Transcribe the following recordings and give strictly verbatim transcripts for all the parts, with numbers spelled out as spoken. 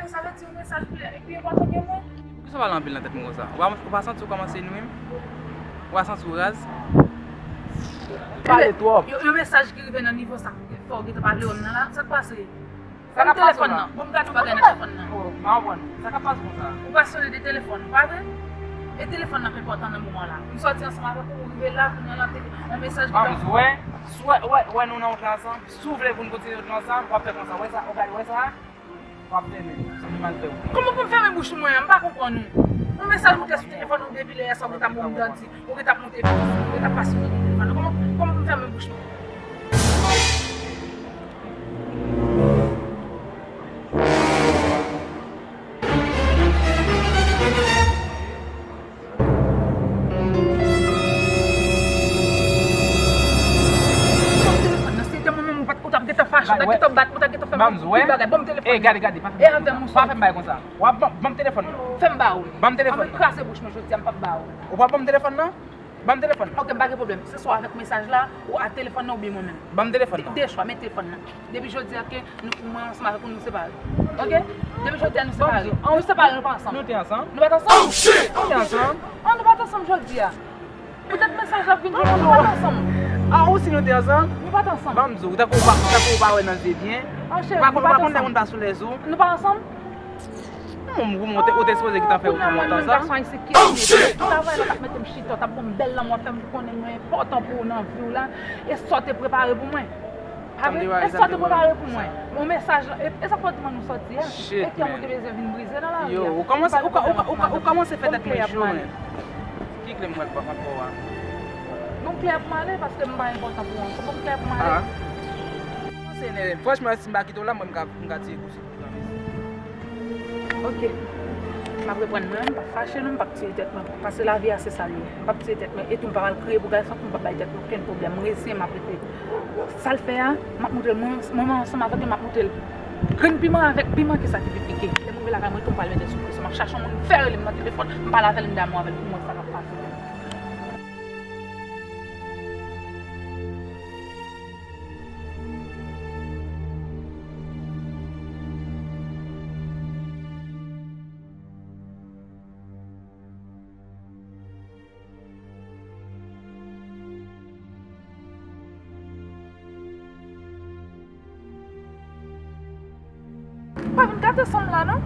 Sa vle di yon mesaj pi, pi enpòtan ke mwen? Poukisa w pale anpil nan tèt mwen konsa? Ou pa, ou pa santi w kòmanse nwi m? Ou pa santi w raz? Pale twòp. Yon, yon mesaj ki rive nan nivo sa, fò w gentan pa vle wè m nan la. Sa k pase? Sa k ap pase la? Ban m telefòn nan. Ban m gade yon bagay nan telefòn nan. Oh, m pa konprann. Sa k ap pase konsa? Ou pa sone de telefòn, pa vre? E telefòn nan k enpòtan nan moman la. M sòti ansanm avèk ou, ou rive la, kounye a la, te, yon mesaj ki... Ban m di w, wè, si w wè, wè, wè nou nan yon tan ansanm, si w vle pou n kontinye yon tan ansanm, w ap fè konsa. Wè sa, w gade, wè sa? W ap fèmen. Sa fè mal fè w. Kòman pou m fèmen bouch mwen an? M pa konprann ou. Yon mesaj moute sou telefòn ou depi lè yè sa, ou gentan ap moute, ou gentan ap moute, ou gentan ap pase sou telefòn nan. Kòman, kòman pou m fèmen bouch mwen? Ban m telefòn nan, si te mwen menm ou pa t, ou t ap gentan fache, ou t ap gentan bat mwen, ou t ap gentan fè mwen tout bagay. Ban m telefòn nan. Gade, gade, pa fè m bagay konsa. W ap ban, ban m telefòn nan. Fè m ba ou li. Ban m telefòn nan. Anben kraze bouch mwen jodi a, m p ap ba ou. Ou p ap ban m telefòn nan? Ban m telefòn nan. Ok, m pa gen pwoblèm. Se swa avèk mesaj la, ou a telefòn nan oubyen mwen menm. Ban m telefòn nan. De chwa, men telefòn nan. Depi jodi a ke nou, mwen ansanm avèk ou, nou separe. Ok? Depi jodi a, nou separe. Nou separe, nou pa ansanm. Nou te ansanm? Nou pa t ansanm? Nou te ansanm? Ah, nou pa t ansanm jodi a. Poutèt mesaj la ap vin jwenn nou, nou pa t ansanm. Ah, ou si nou te ansanm? Nou pa t ansanm. Ban m di w, tankou ou pa, tankou ou pa wè nan zye byen. Ah, cheri, nou pa t ansanm. Ou pa konn lè moun pa sou lèzo. Nou pa ansanm? Ou, ou, ou te, ou te sipoze gentan fè wout ou lontan sa. Gason ayisyen ki travay la t ap mete m chita, w t ap ban m bèl lanmou, w ap fè m konnen mwen enpòtan pou ou nan vi w la, e sa w te prepare pou mwen. Pa vre? E sa w te prepare pou mwen. Yon mesaj, e, e sa k fè w di mwen nou sòti a. E kè m ou te bezwen vin brize nan lavi a. Yo, ou kòmanse, ou, ou, ou, ou kòmanse fè tèt mwen cho, men. Ki klè m pral ba w a? Bon, klè pou m ale, paske m pa enpòtan pou ou ankò. Bon, klè pou m ale. Ah. Franchman, si m pa kite w la, mwen m ka, m ka tiye kou sou ou tou. Ok. M ap reprann mwen, m p ap fache non, m p ap tiye tèt mwen. Paske lavi a se sa l ye. M p ap tiye tèt mwen. E tou m pa pral kriye pou gason pou m pa bay tèt mwen okenn pwoblèm. M reziyen, m ap rete. Sa l fè a, m ap montre l. Mwen, mwen ansanm avèk li, m ap montre l. Grenn piman avèk piman, kisa ki pi pike. Lè m rive lakay mwen tou, m pral mete sou presyon. M ap chache yon moun, m fè rele m nan telefòn, m pale avè l, m damou avè l pou m wè sa k ap pase. Pa vin gate san m la non.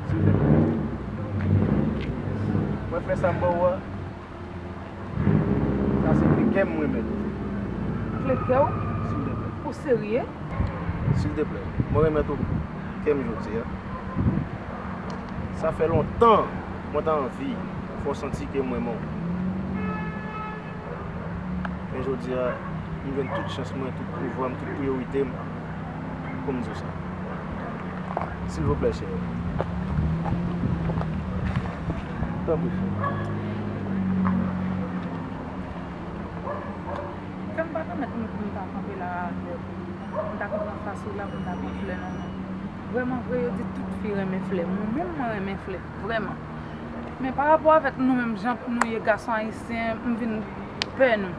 Silvouplè. Mwen fè sa m ba ou a. Sa se kle kè m mwen menm. Kle kè w? Silvouplè. Ou serye? Silvouplè. Mwen renmen tou kè m jodi a. Sa fè lontan mwen ta anvi fè w santi ke m renmen w. Men jodi a, m jwenn tout chans mwen, tout pouvwa m, tout priyorite m pou m di w sa. Silvouplè, cheri. Tanpri, cheri. Kè m pa pèmèt mwen pou m ta kanpe la avè w. M ta kanpe anfas ou la pou m ta pran flè nan men w. Vrèman vre, yo di tout fi renmen flè. Mwen menm, mwen renmen flè. Vrèman. Men pa rapò avèk nou menm jan nou ye gason ayisyen, m vin pè nou.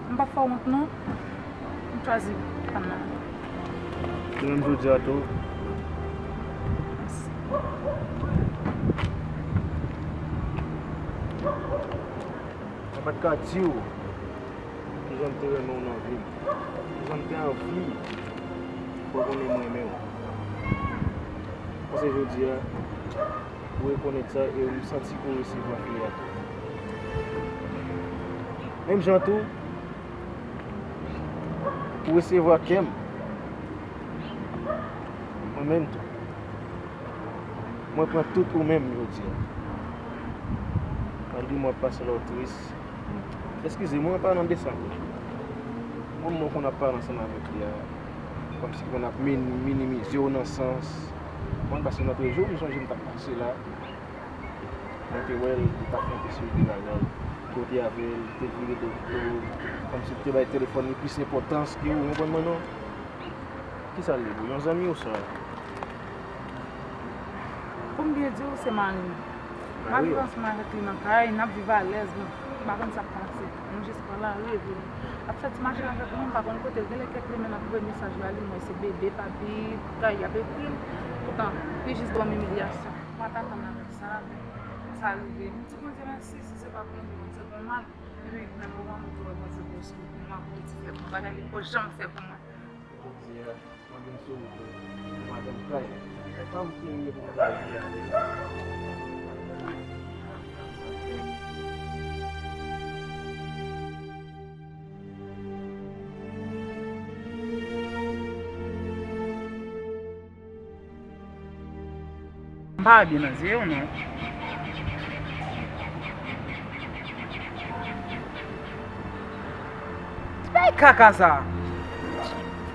M p ap fè w wont non. M chwazi pa m nan. De menm jodi a tou. Mwen pa t ka di w kijan m te renmen w nan vi m. Kijan m te anvi fè w konnen m renmen w. Paske jodi a, ou rekonèt sa e m santi ke w resevwa flè a tou. Menm jan tou, ou resevwa kè m. Mwen menm tou. Mwen pran tout ou menm jodi a. Malgre mwen ap pase la w tris. Eskize, mwen pa nan desann ou. Mwen, mwen konn ap pale ansanm avèk li a. Kòmsi konn ap mini-, minimize w nan sans. Mwen pase nan trejou, m sonje m t ap pase la. Mwen te wè l, li t ap fè yon ti souri degaje l. Kote avè l, te vire do pou l, kòmsi l te bay telefòn li plis enpòtans ke ou, ou konprann mwen non? Kisa l ye pou ou? Yon zanmi ou sa? Pou m byen di w, se mari m. M ap viv ansanm avèk li nan kay, n ap viv alèz, m pa konn sa k pase. Nou jis pran lari epi Ap fè ti mache avèk mwen, m pa konn kote l. Genlè kèk lemèn ap voye mesaj ba li, m wè se bebe, papi, kay y ap ekri l. Poutan, li jis ban m imilyasyon. M pa t atann avèk sa, men sa rive. M di Bondye mèsi, si se pa Bondye, Bondye gon mal. Epi, menm moman, m tou wè Bondye gon sou m, m ap Bondye fè pou bagay li poko janm fè pou mwen. Jodi a, mwen vin sove madanm kay. Fanm serye pou m ta di a. M pa byen nan zye w non. Bay kaka sa.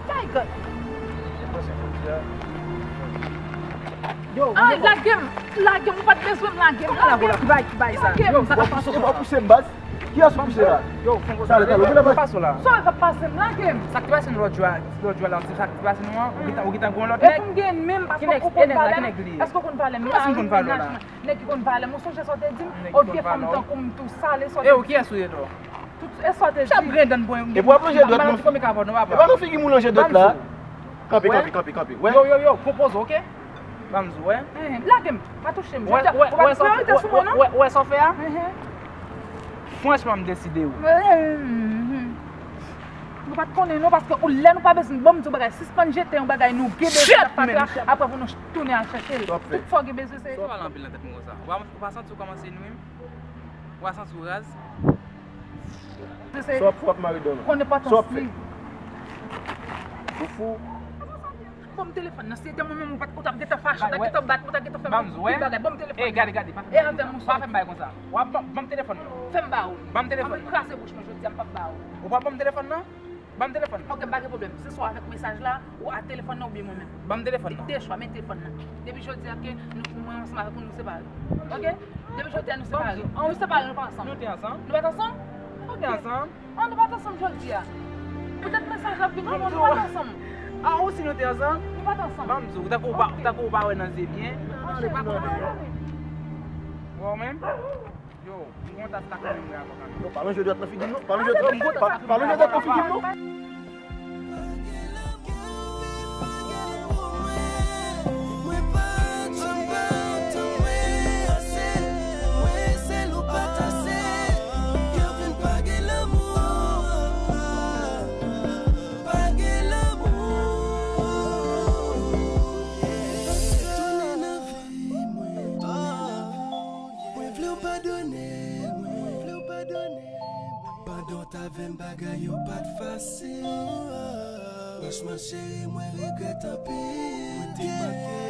Bay kaka. Yo, ah, lage m. Lage m, ou pa t bezwen m lage m. Lage m. Bay, bay sa. Lage m. Yo, w ap pouse m baz. Kiyès ou pouse la? Yo, fè yon sa. Talè, talè, ou genlè pa sou la. Sa w ap pase m, lage m. Sa k te pase nou lòt jou a, lòt jou a la, se sa k te pase nou an? Ou gentan, ou gentan gon lòt nèg? E pou m gen menm, paske ou konn valè m. Èske ou konn valè m? Kiyès m konn valè w la? Nèg ki konn valè m, ou sonje sa w te di m? Yon vye fanm tankou m tou sale sa w te di. E ou kiyès ou ye tou? Tout, e sa w te di? Chap grenn dan bon. E pou ap lonje dwèt nou. Konbyen ka vòt nou papa? E pa nan figi m ou lonje dwèt la. Kanpe, kanpe, kanpe, kanpe. Wè. Yo, yo, yo, konpoze, oke? Ban m di w, wè. Lage m, pa touche m. Wè, wè, wè sa w fè a? Franchman, m deside wi. Nou pa t konnen non, paske ou lè nou pa bezwen ban m di w bagay, sispann jete yon bagay nou gen bezwen ap fatra, apre pou nou tounen al chèche l. Tout sa w gen bezwen se. Ou pale anpil nan tèt mwen konsa. Ou pa, ou pa santi w kòmanse nwi m? Ou pa santi w raz? Sa w ap fè w ap mare dan nou. Sa w ap fè? Ou fou? Ban m telefòn nan. Si se te mwen menm, ou pa t, ou t ap gentan fache, ou t ap gentan bat mwen, ou t ap gentan fè m yon bagay. Ban m telefòn nan. E avè m ou soti. Pa fè m bagay konsa. W ap ban m, ban m telefòn nan. Fè m ba ou. Ban m telefòn nan. Fè m kraze bouch mwen jodi a, m p ap ba ou. Ou p ap ban m telefòn nan? Ban m telefòn nan. Ok, m pa gen pwoblèm. Se swa avèk mesaj la, ou a telefòn nan oubyen mwen menm. Ban m telefòn nan. De chwa, men telefòn nan. Depi jodi a ke nou, mwen ansanm avèk ou, nou separe. Ok? Depi jodi a nou separe. Nou separe, nou pa ansanm. Nou te ansanm? Nou pa t ansanm? Nou te ansanm? An, nou pa t ansanm jodi a. Poutèt mesaj la ap vin pou mwen, nou pa t ansanm. A, ou si nou te ansanm? Nou pa t ansanm. Ban m di w, tankou ou pa, tankou ou pa wè nan zye byen. Ou wè w menm? Yo, m gon tas la kanmenm, mwen avè w kanmenm. Yo, pa lonje dwèt nan figi m non. Pa lonje dwèt, pa, pa lonje dwèt nan figi m non. Mwen vle w padone mwen, mwen vle w padone mwen. Pandan w t avè m bagay yo pa t fasil. Franchman cheri, mwen regrèt anpil. Mwen te manke